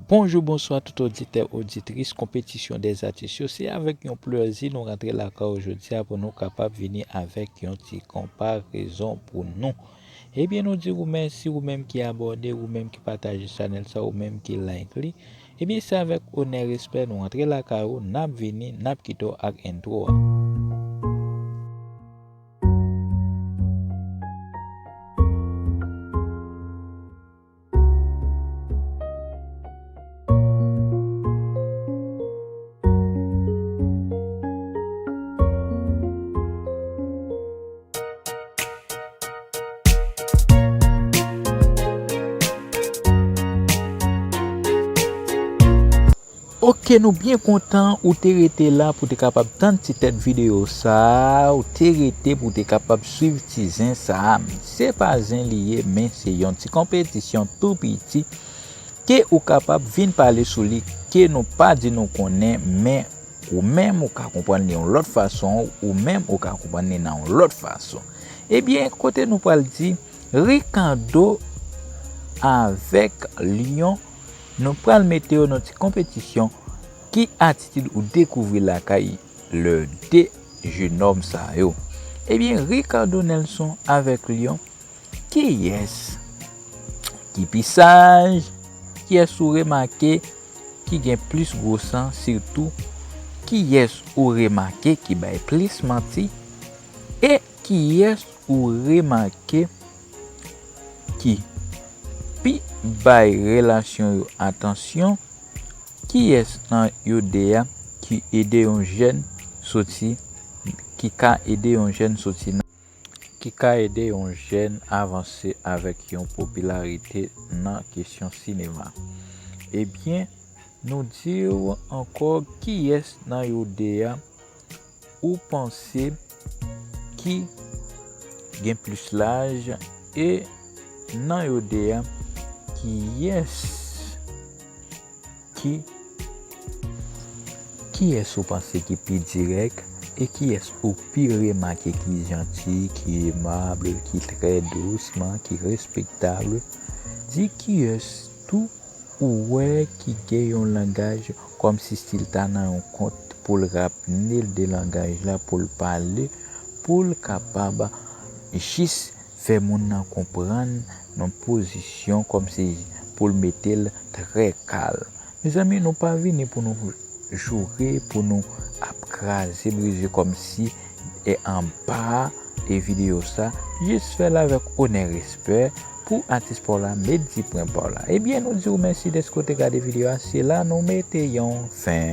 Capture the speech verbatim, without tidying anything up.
Bonjou, bonswa tout oditè, oditris Konpetisyon dèzatis yo. Se avèk yon plezi nou rantre lakay ou jodi a pou nou kapab vini avèk yon ti konparezon pou nou. Ebyen, nou di ou mèsi, ou menm ki abòne, ou menm ki pataje chanèl sa, ou menm ki like li. Ebyen, se avèk onè, respè nou rantre lakay ou, n ap vini, n ap kite w ak entwo a. Oke, nou byen kontan ou te rete la pou te kapab tann ti tèt videyo sa a, ou te rete pou te kapab swiv ti zen sa a. Se pa zen li ye, men se yon ti konpetisyon tou piti ke ou kapab vin pale sou li, ke nou pa di nou konnen, men ou menm ou ka konprann li yon lòt fason, ou menm ou ka konprann li nan yon lòt fason. Ebyen, kote nou pral di, Ricardo avèk Lyon, nou pral mete yo nan ti konpetisyon, ki atitid ou dekouvri lakay le de jenòm sa yo? Ebyen, Ricardo Nelson avèk Lyon, kiyès ki pi saj? Kiyès ou remake ki gen plis gwo san? Sitou, kiyès ou remake ki bay plis manti? E kiyès ou remake ki pi bay relasyon yo atansyon? Kiyès nan yo de a ki ede yon jèn soti, ki ka ede yon jèn soti nan, ki ka ede yon jèn avanse avèk yon popilarite nan kesyon sinema? Ebyen, nou di w ankò, kiyès nan yo de a ou panse ki gen plis laj, e nan yo de a, kiyès ki, kiyès ou panse ki pi dirèk e kiyès ou pi remake ki janti, ki emab, ki trè dousman, ki respektab? Di kiyès tou ou wè ki gen yon langaj kòmsi si l ta nan yon kont pou l rapne l de langaj la, pou l pale, pou l kapab jis fè moun nan konprann nan pozisyon kòmsi pou l mete l trè kal. Mezanmi, nou pa vini pou nou joure, pou nou ap kraze, brize kòmsi e anba e videyo sa. Jis fè l avèk onè, respè pou atis pa w la, met di pwen pa w la. Ebyen, nou di w mèsi dèske w te gade videyo a. Se la nou mete yon fen.